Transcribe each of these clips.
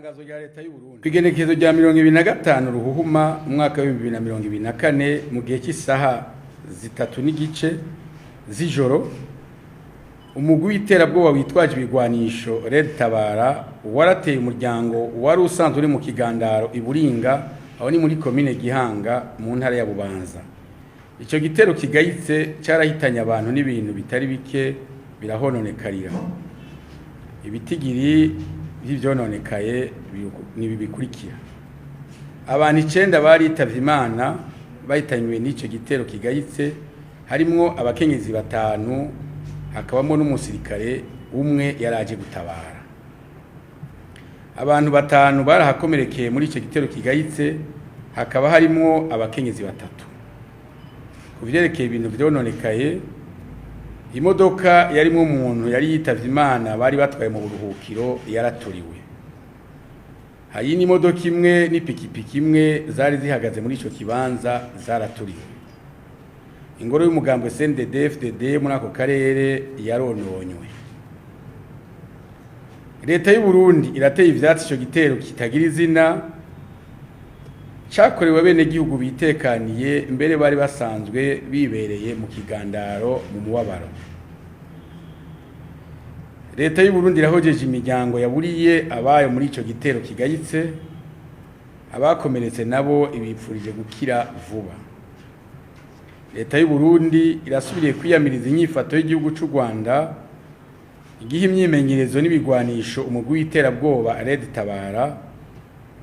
Itangazo rya leta y'u Burundi. Kw'igenekerezo rya 25 Ruhuhuma umwaka wa 2024, mu gihe cy'isaha 3:30 z'ijoro, umugwi w'iterabwoba witwaje ibigwanisho Red Tabara warateye umuryango wari usanzwe uri mu kigandaro i Buringa, aho ni muri komine Gihanga mu ntara ya Bubanza. Ico gitero kigayitse carahitanye abantu n'ibintu bitari bike birahononekarira. Ibitigiri vy'ivyononekaye ni ibi bikurikira: abantu 9 baritavye Imana bahitanywe n'ico gitero kigayitse, harimwo abakenyezi batanu, hakabamo n'umusirikare umwe yaraje gutabara. Abantu batanu barahakomerekeye muri ico gitero kigayitse, hakaba harimwo abakenyezi batatu. Ku vyerekeye ibintu vyononekaye, imodoka yarimwo umuntu yari yitavye Imana bari batwaye mu buruhukiro yaraturiwe. Hari n'imodoka imwe n'ipikipiki imwe zari zihagaze muri ico kibanza zaraturiwe. Ingoro y'umugambwe CNDD-FDD muri ako karere yarononywe. Leta y'u Burundi irateye ivyatsi ico gitero kitagira izina cakorewe abenegihugu bitekaniye, mbere bari basanzwe bibereye mu kigandaro mu mubabaro. Leta y'u Burundi irahojeje imiryango yaburiye abayo muri ico gitero kigayitse, abakomeretse nabo ibipfurije gukira vuba. Leta y'u Burundi irasubiriye kwiyamiriza inyifato y'igihugu c'u Rwanda igihe imyimenyerezo n'ibigwanisho umugwi w'iterabwoba Red Tabara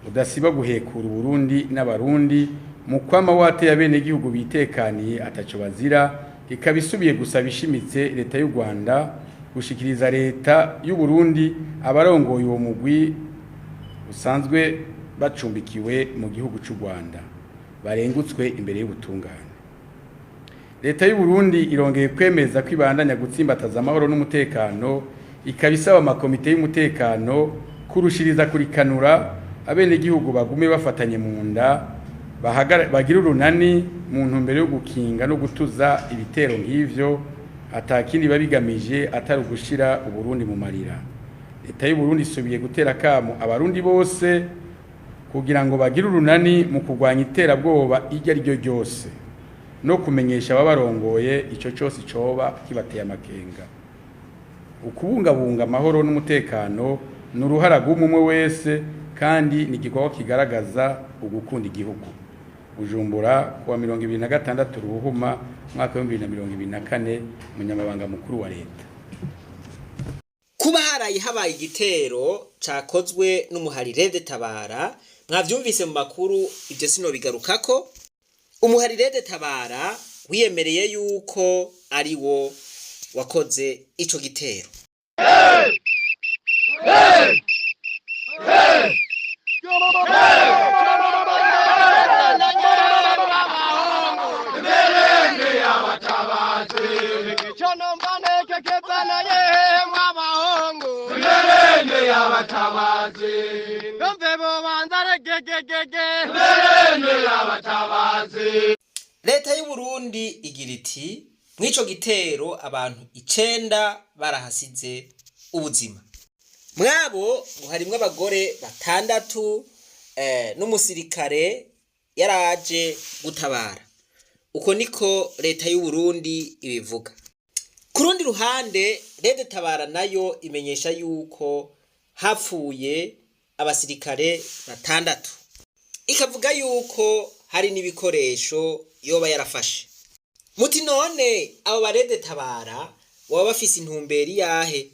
udasiba guhekura Uburundi n'Abarundi mu kwama wateye abenegihugu bitekaniye ataco bazira, ikaba isubiye gusaba ishimitse leta y'u Rwanda gushikiriza leta y'u Burundi abarongoye uwo mugwi usanzwe bacumbikiwe mu gihugu c'u Rwanda barengutswe imbere y'ubutungane. Leta y'u Burundi irongeye kwemeza ko ibandanya gutsimbataza amahoro n'umutekano, ikaba isaba amakomite y'umutekano kurushiriza kurikanura abenegihugu bagume bafatanye mu nda, bagira urunani mu ntumbero yo gukinga no gutuza ibitero nk'ivyo atakindi babigamije atari ugushira Uburundi mu marira. Leta y'u Burundi isubiye gutera kamo Abarundi bose kugira ngo bagire urunani mu kurwanya iterabwoba iryo ari ryo ryose no kumenyesha ababarongoye ico cose coba kibateye amakenga. Ukubungabunga amahoro n'umutekano ni uruhara rw'umwe wese kandi ni igikorwa kigaragaza ugukunda igihugu. Bujumbura, kuwa 26 Ruhuhuma umwaka wa 2024, Umunyamabanga Mukuru wa Leta. Kuba haraye habaye igitero cakozwe n'umuhari Red Tabara, mwavyumvise mu makuru, ivyo sinobigarukako. Umuhari Red Tabara wiyemereye yuko ari wo wakoze ico gitero. Leta y'u Burundi igira iti: mw'ico gitero abantu 9 barahasize ubuzima, mwabo ngo harimwo abagore batandatu n'umusirikare yaraje gutabara. Uko niko leta y'u Burundi ibivuga. Ku rundi ruhande, Red Tabara nayo imenyesha yuko hapfuye abasirikare batandatu, ikavuga yuko hari n'ibikoresho yoba yarafashe. Muti none abo ba Red Tabara baba bafise intumbero yahe?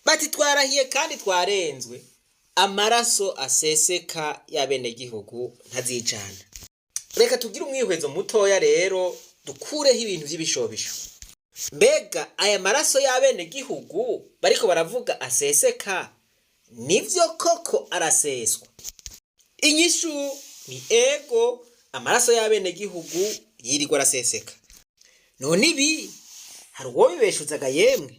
Bati twarahiye kandi twarenzwe, amaraso aseseka y'abenegihugu ntazicana. Reka tugire umwihwezo mutoya rero, dukureho ibintu vy'ibishobisho. Mbega aya maraso y'abenegihugu bariko baravuga aseseka, nivyo koko araseswa? Inyishu ni ego, amaraso y'abenegihugu yirirwa araseseka. None ibi hari uwo bibeshuzaga yemwe?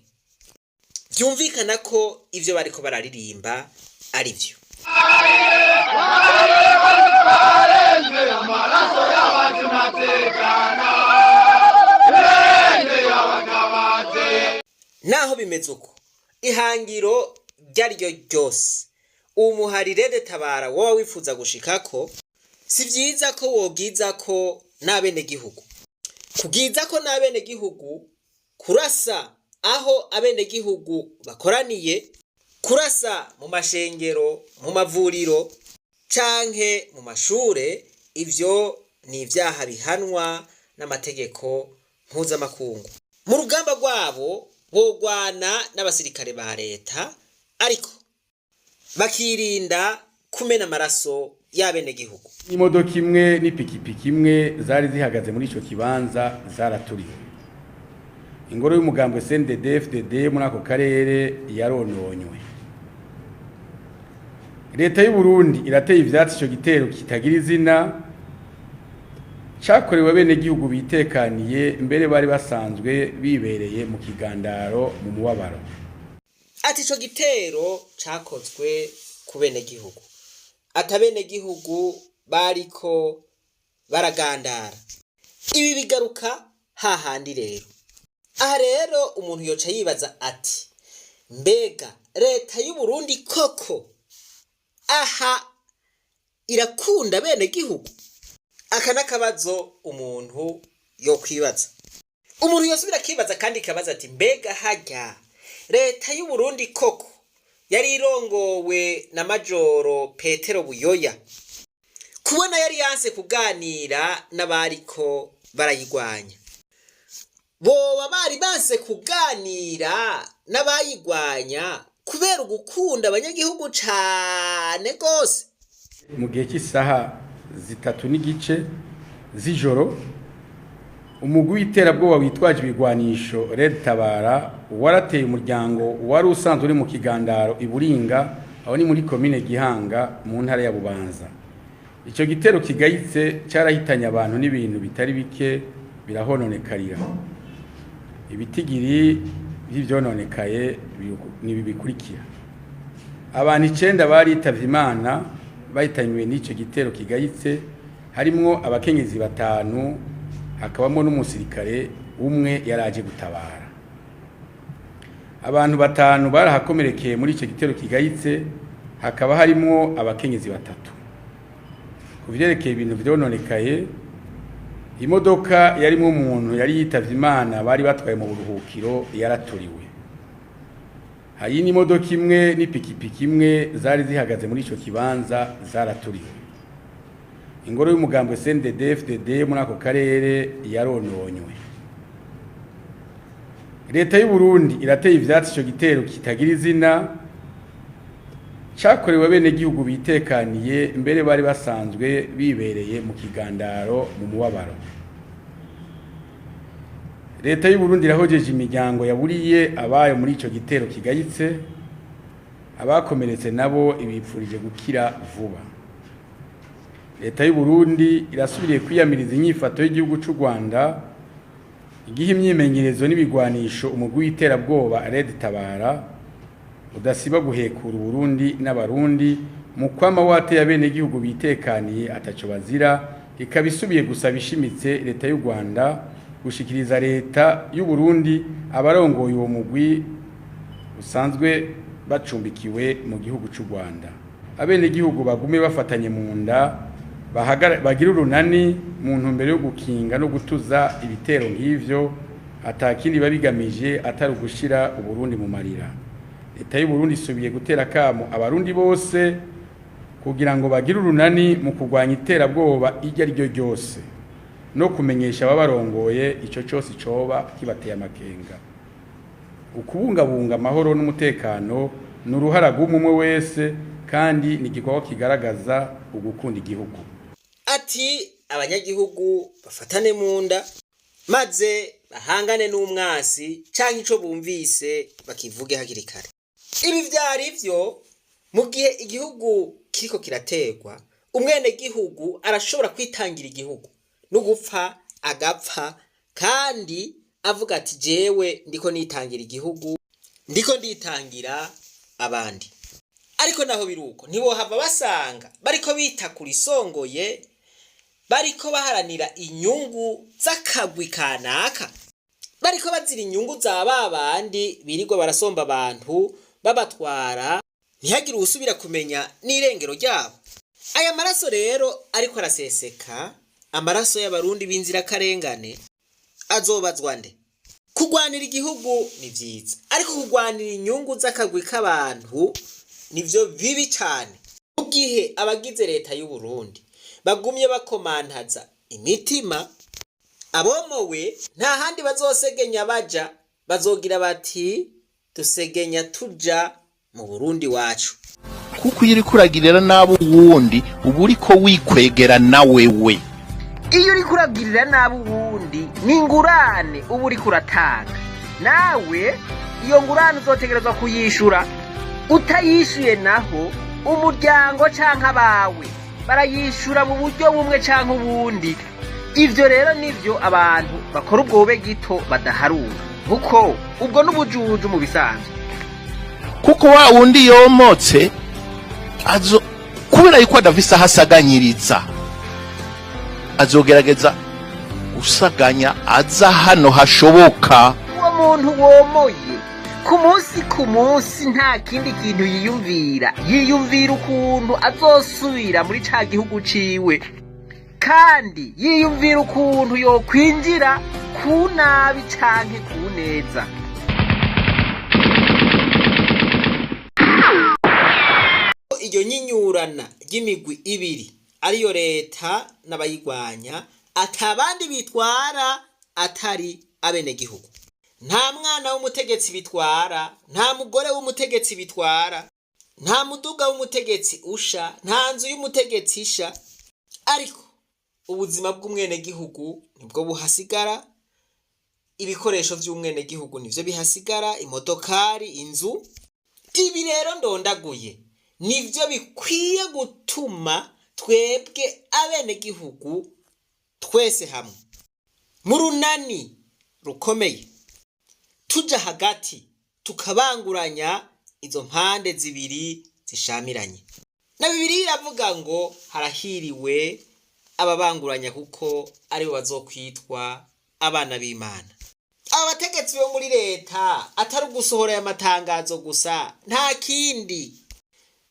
Vyumvikana ko ivyo bariko bararirimba ari vyo. bimeze uko, ihangiro ryariryo ryose umuhari RED Tabara woba wifuza gushikako, si vyiza ko wobwiza ko n'abenegihugu, kubwiza ko n'abenegihugu, kurasa aho abenegihugu bakoraniye, kurasa mu mashengero, mu mavuriro canke mu mashure, ivyo ni ivyaha bihanwa n'amategeko mpuzamakungu. Mu rugamba rwabo bogwana n'abasirikare ba leta, ariko bakirinda kumena amaraso y'abenegihugu. Imodoka imwe n'ipikipiki imwe zari zihagaze muri ico kibanza zaraturiwe. Ingoro y'umugambwe CNDD-FDD muri ako karere yarononywe. Leta y'u Burundi irateye ivyatsi ico gitero kitagira izina cakorewe abenegihugu bitekaniye, mbere bari basanzwe bibereye mu kigandaro mu mubabaro. Ati ico gitero cakozwe ku benegihugu, ati abenegihugu bariko baragandara. Ibi bigaruka hahandi rero. Aha rero umuntu yoca yibaza ati mbega leta y'u Burundi koko aha irakunda abenegihugu? Aka n'akabazo umuntu yokwibaza. Umuntu yosubira akibaza kandi ikabaza ati mbega harya leta y'u Burundi koko yari irongowe na Majoro Petero Buyoya, kubona yari yanse kuganira n'abariko barayigwanya, boba bari banse kuganira n'abayigwanya kubera ugukunda abanyagihugu cane gose? Mu gihe cy'isaha 3:30 z'ijoro, umugwi w'iterabwoba witwaje ibigwanisho Red Tabara warateye umuryango wari usanzwe uri mu kigandaro i Buringa, aho ni muri komine Gihanga mu ntara ya Bubanza. Ico gitero kigayitse carahitanye abantu n'ibintu bitari bike birahononekarira. Ibitigiri vy'ivyononekaye nibi bikurikira: abantu 9 baritavye Imana bahitanywe n'ico gitero kigayitse, harimwo abakenyezi 5, hakabamo n'umusirikare umwe yaraje gutabara. Abantu 5 barahakomerekeye muri ico gitero kigayitse, hakaba harimwo abakenyezi 3. Ku vyerekeye ibintu vyononekaye, imodoka yarimwo umuntu yari yitavye Imana bari batwaye mu buruhukiro yaraturiwe. Hari n'imodoka imwe n'ipikipiki imwe zari zihagaze muri ico kibanza zaraturiwe. Ingoro y'umugambwe CNDD-FDD muri ako karere yarononywe. Leta y'u Burundi irateye ivyatsi ico gitero kitagira izina cakorewe abenegihugu bitekaniye, mbere bari basanzwe bibereye mu kigandaro mu mubabaro. Leta y'u Burundi irahojeje imiryango yaburiye abayo muri ico gitero kigayitse, abakomeretse nabo ibipfurije gukira vuba. Leta y'u Burundi irasubiriye kwiyamiriza inyifato y'igihugu c'u Rwanda igihe imyimenyerezo n'ibigwanisho umugwi w'iterabwoba Red Tabara udasiba guhekura Uburundi n'Abarundi mu kwama wateye abenegihugu bitekaniye ataco bazira, ikaba isubiye gusaba ishimitse leta y'u Rwanda gushikiriza leta y'u Burundi abarongoye uwo mugwi usanzwe bacumbikiwe mu gihugu c'u Rwanda. Abenegihugu bagume bafatanye mu nda, bagira urunani mu ntumbero yo gukinga no gutuza ibitero nk'ivyo, atakindi babigamije atari ugushira Uburundi mu marira. Leta y'u Burundi isubiye gutera kamo abarundi bose kugira ngo bagire urunani mu kurwanya iterabwoba iryo ari ryo ryose, no kumenyesha ababarongoye ico cose coba kibateye amakenga. Ukubungabunga amahoro n'umutekano ni uruhara rw'umwe wese, kandi ni igikorwa kigaragaza ugukunda igihugu. Ati abanyagihugu bafatane mu nda maze bahangane n'umwasi, canke ico bumvise bakivuge hakiri kare. Ibi vyari vyo mu gihe igihugu kiriko kiraterwa, umwenegihugu arashobora kwitangira igihugu no gupfa agapfa, kandi avuga ati jewe ndiko nitangira igihugu, ndiko nditangira abandi. Ariko naho biruko ntibohava basanga bariko bita kurisongoye, bariko baharanira inyungu z'akagwi kanaka. Bariko bazira inyungu za babandi birirwa barasomba abantu babatwara, ntihagire uwusubira kumenya n'irengero ryabo. Aya maraso rero ariko araseseka, amaraso y'abarundi b'inzirakarengane, azobazwa nde? Kugwanira igihugu ni vyiza, ariko kugwanira inyungu z'akagwi k'abantu nivyo bibi cane. Mu gihe abagize leta y'u Burundi bagumye bakomantaza imitima, abomowe nta handi bazosegenya baja, bazogira bati dusegenya tuja mu Burundi wacu. Kuko iyo uriko uragirira nabi uwundi, uba uriko wikwegera na wewe. Iyo uriko uragirira nabi uwundi, ni ingurane uba uriko uratanga. Nawe iyo ngurane uzotegerezwa kuyishura. Utayishuye naho, umuryango canke abawe barayishura mu buryo bumwe canke ubundi. Ivyo rero nivyo abantu bakora ubwo bube gito badaharura, kuko ubwo n'ubujuju mu bisanzwe. Kuko wa wundi yomotse azo kubera yuko adafise aho asaganyiriza, azogerageza gusaganya aza hano hashoboka. Uwo muntu womoye ku munsi ku munsi nta kindi kintu yiyumvira, yiyumvira ukuntu azosubira muri ca gihugu ciwe, kandi yiyumvira ukuntu yokwinjira ku nabi canke ku neza. Iryo nyinyurana ry'imigwi ibiri, ariyo leta n'abayigwanya, atabandi bitwara atari abenegihugu. Nta mwana w'umutegetsi bitwara, nta mugore w'umutegetsi bitwara, nta muduga w'umutegetsi usha, nta nzu y'umutegetsi isha, ariko ubuzima bw'umwenegihugu nibwo buhasigara, ibikoresho vy'umwenegihugu nivyo bihasigara, imodokari, inzu. Ibi rero ndondaguye nivyo bikwiye gutuma twebwe abenegihugu twese hamwe mu runani rukomeye tuja hagati tukabanguranya izo mpande zibiri zishamiranye. Na Bibiliya iravuga ngo harahiriwe ababanguranya, kuko aribo bazokwitwa abana b'Imana. Aba bategetsi bo muri leta, atari ugusohora aya matangazo gusa, nta kindi.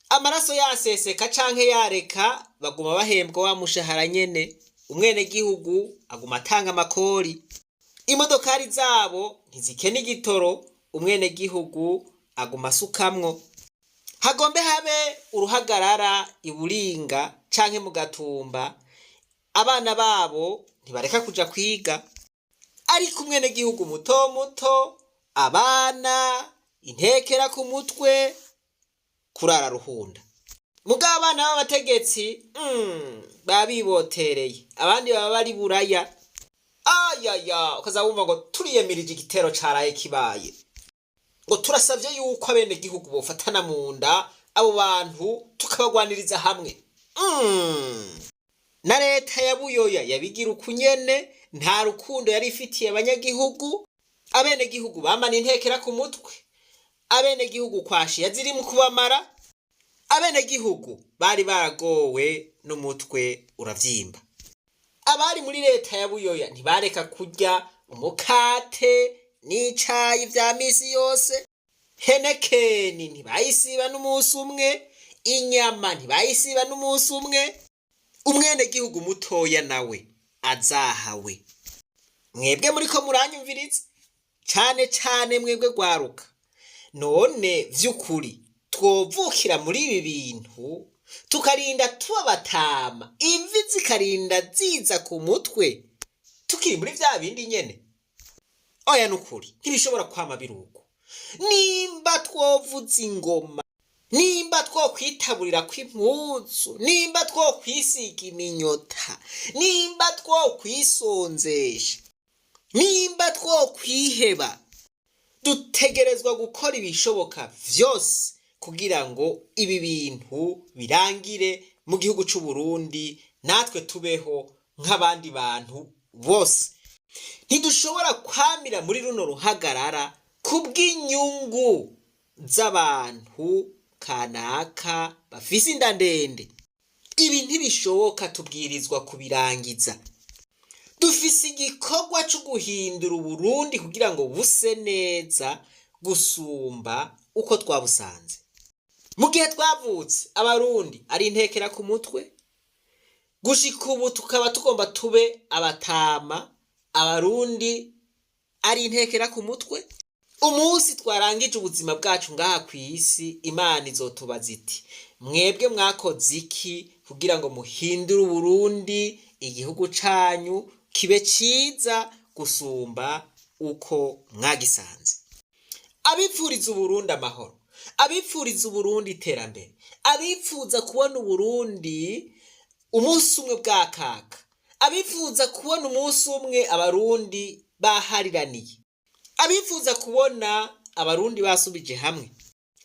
Amaraso yaseseka canke yareka, baguma bahembwa wa mushahara nyene, umwenegihugu aguma atanga amakori, imodokari zabo ntizikena igitoro, umwenegihugu aguma asukamwo. Hagombe habe uruhagarara iburinga canke mu Gatumba, abana babo ntibareka kuja kwiga, ariko umwenegihugu muto muto, abana intekera ku mutwe, kurara ruhunda. Mugabo abana b'abategetsi baba bibotereye, abandi baba bari buraya. Ayaya, ukaza wumva ngo turiyemirije igitero caraye kibaye, ngo turasavye yuko abenegihugu bofatana mu nda, abo bantu tukabagwaniriza hamwe. Na leta ya Buyoya yabigira ukunyene, nta rukundo yari ifitiye abanyagihugu. Abenegihugu bamana intekera ku mutwe, abenegihugu kwashiya ziri mu kubamara, abenegihugu bari baragowe n'umutwe uravyimba. Abari muri leta ya Buyoya ntibareka kurya umukate n'icayi vya misi yose, henekeni ntibayisiba n'umunsi umwe, inyama ntibayisiba n'umunsi umwe. Umwenegihugu mutoya nawe azahawe. Mwebwe muriko muranyumviriza, cane cane mwebwe gwaruka, none vy'ukuri twovukira muri ibi bintu tukarinda tubabatama, imvi zikarinda ziza ku mutwe, tukiri muri vya bindi nyene? Oya, nukuri ntibishobora kwama biruko. Nimba twovuza ingoma, nimba twokwitaburira kw'impuzu, nimba twokwisiga iminyota, nimba twokwisonzesha, nimba twokwiheba, dutegerezwa gukora ibishoboka vyose kugira ngo ibi bintu birangire mu gihugu c'u Burundi, natwe tubeho nk'abandi bantu bose. Ntidushobora kwamira muri runo ruhagarara kubw'inyungu z'abantu kanaka bafise inda ndende. Ibi ntibishoboka, tubwirizwa kubirangiza. Dufise igikorwa cyo guhindura Uburundi kugira ngo buse neza gusumba uko twabusanze. Mu gihe twavutse Abarundi ari intekera ku mutwe, gushika ubu tukaba tugomba tube abatama, Abarundi ari intekera ku mutwe. Umunsi twarangije ubuzima bwacu ngaha ku isi, Imana izotubaza iti: "Mwebwe mwakoze iki kugira ngo muhindure Uburundi, igihugu canyu, kibe ciza gusumba uko mwagisanze?" Abipfuriza Uburundi amahoro, abipfuriza Uburundi iterambere, abipfuza kubona Uburundi umunsi umwe bwakaka, abifuza kubona umunsi umwe Abarundi bahariraniye, abifuza kubona Abarundi basubije hamwe,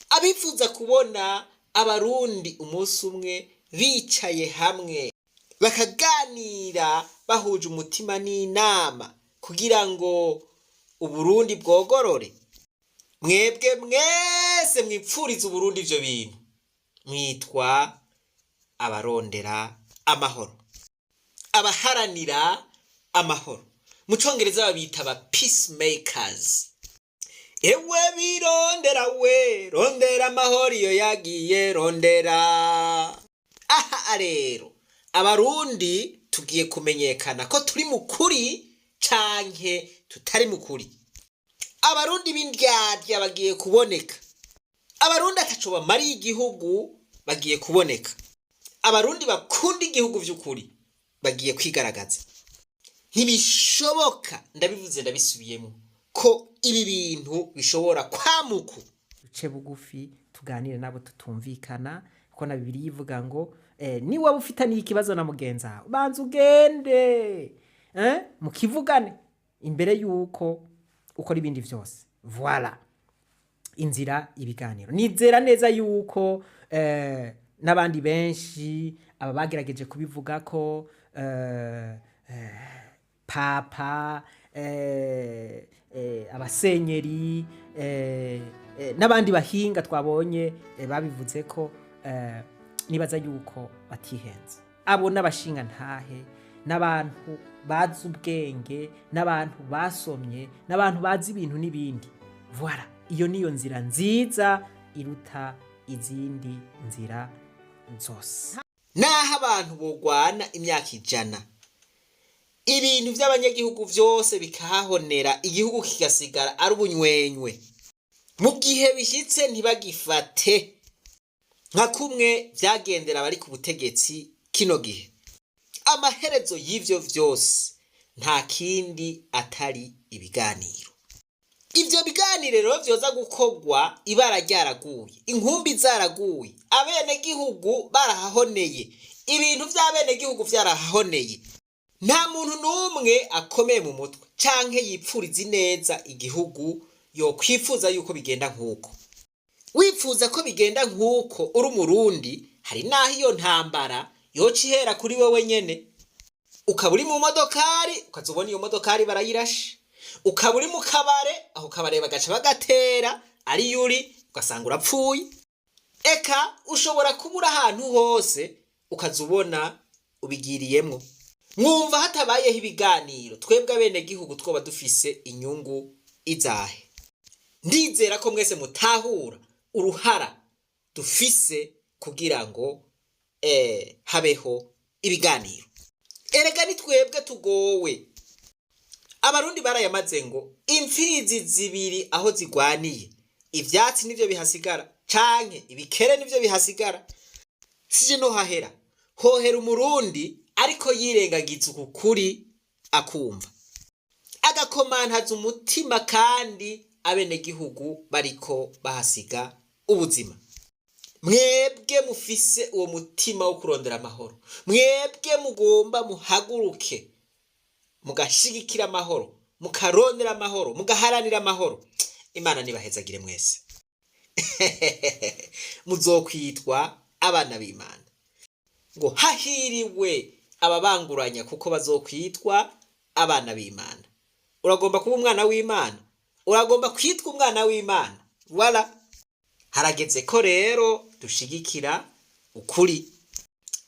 abifuza kubona Abarundi umunsi umwe bicaye hamwe bakaganira bahuje umutima n'inama kugira ngo Uburundi bwogorore, mwebwe mwese mwipfuriza Uburundi ivyo bintu, mwitwa abarondera amahoro, abaharanira amahoro. Mu Congereza babita aba peacemakers. Ewe birondera, we rondera amahoro iyo yagiye, rondera. Aha rero Abarundi tugiye kumenyekana ko turi mu kuri canke tutari mu kuri. Abarundi b'indyarya bagiye kuboneka, Abarundi ataco bamariye igihugu bagiye kuboneka, Abarundi bakunda igihugu vy'ukuri bagiye kwigaragaza. Ntibishoboka, ndabivuze ndabisubiyemo, ko ibi bintu bishobora kwamuku. Duce bugufi, tuganire nabo tutumvikana, kuko na Bibiliya ivuga ngo niwaba ufitaniye ikibazo na mugenzi wawe, banza ugende mukivugane imbere yuko ukora ibindi vyose. Voilà inzira ibiganiro. Nizera neza yuko n'abandi benshi aba bagerageje kubivuga ko papa, abasenyeri, n'abandi bahinga twabonye babivuze ko nibaza yuko batihenze. Abo n'abashinga ntahe, n'abantu bazi ubwenge, n'abantu basomye, n'abantu bazi ibintu n'ibindi. Voilà, iyo niyo nzira nziza iruta izindi nzira zose. Naho abantu bogwana imyaka 100, ibintu by'abanyagihugu byose bikahahonera, igihugu kigasigara ari ubunywenywe, mu gihe bishyitse ntibagifate nka kumwe byagendera abari ku butegetsi kino gihe, amaherezo y'ivyo vyose nta kindi atari ibiganiro. Ivyo biganiro rero vyoza gukorwa ibara ryaraguye, inkumbi zaraguye, abenegihugu barahahoneye, ibintu vy'abenegihugu vyarahahoneye. Nta muntu n'umwe akomeye mu mutwe canke yipfuriza ineza igihugu yokwifuza yuko bigenda nk'uko. Wifuza ko bigenda nk'uko uri Umurundi, hari n'aho iyo ntambara yoca ihera kuri wewe nyene. Ukaba uri mu modokari, ukaza ubona iyo modokari barayirashe. Ukaba uri mu kabare, aho kabare bagaca bagatera ariyo uri, ugasanga urapfuye. Eka ushobora kuba uri ahantu hose, ukaza ubona ubigiriyemwo. Mwumva hatabayeho ibiganiro, twebwe abenegihugu twoba dufise inyungu izahe? Ndizera ko mwese mutahura uruhara dufise kugira ngo habeho ibiganiro. Erega ni twebwe tugowe. Abarundi barayamaze ngo imfizi zibiri aho zigwaniye, ivyatsi nivyo bihasigara canke ibikere nivyo bihasigara. Sije no hahera hohera Umurundi ariko yirengagiza uku kuri, akumva agakomantaza umutima, kandi abenegihugu bariko bahasiga ubuzima. Mwebwe mufise uwo mutima wo kurondera amahoro, mwebwe mugomba muhaguruke mugashigikira amahoro, mukarondera amahoro, mugaharanira amahoro, Imana nibahezagire mwese. Muzokwitwa abana b'Imana. Ngo hahiriwe ababanguranya, kuko bazokwitwa abana b'Imana. Uragomba kuba umwana w'Imana, uragomba kwitwa umwana w'Imana. Wala harageze ko rero dushigikira ukuri.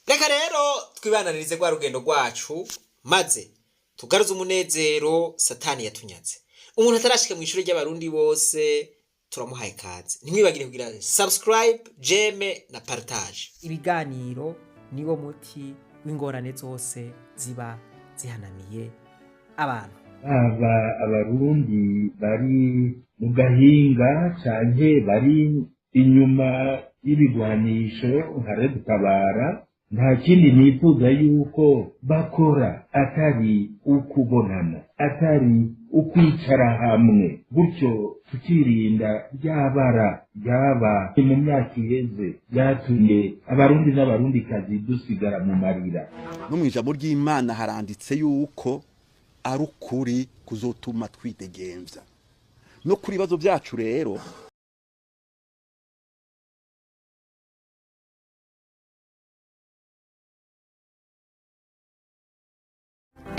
Reka rero twibananirize rwa rugendo rwacu, maze Tugaruze umunezero Satani yatunyaze. Umuntu atarashika mu ishuri ry'abarundi bose turamuhaye kaze. Ntimwibagire kugira subscribe, j'aime na partage. Ibiganiro niwo muti w'ingorane zose ziba zihanamiye abantu. Baba abarundi bari mu gahinga canke bari inyuma y'ibigwanisho nka Red Tabara, nta kindi nifuza yuko bakora atari ukubonana, atari ukwicara hamwe, gutyo tukirinda ryabara ryaba mu myaka iheze ryatumye abarundi n'abarundikazi dusigara mu marira. No mu ijambo ry'Imana haranditse yuko ari ukuri kuzotuma twidegemvya no kuri ibibazo byacu rero.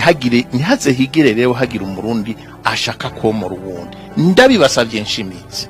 Hagire ntihaze higire rero hagira umurundi ashaka komora uwundi, ndabibasavye nshimitse.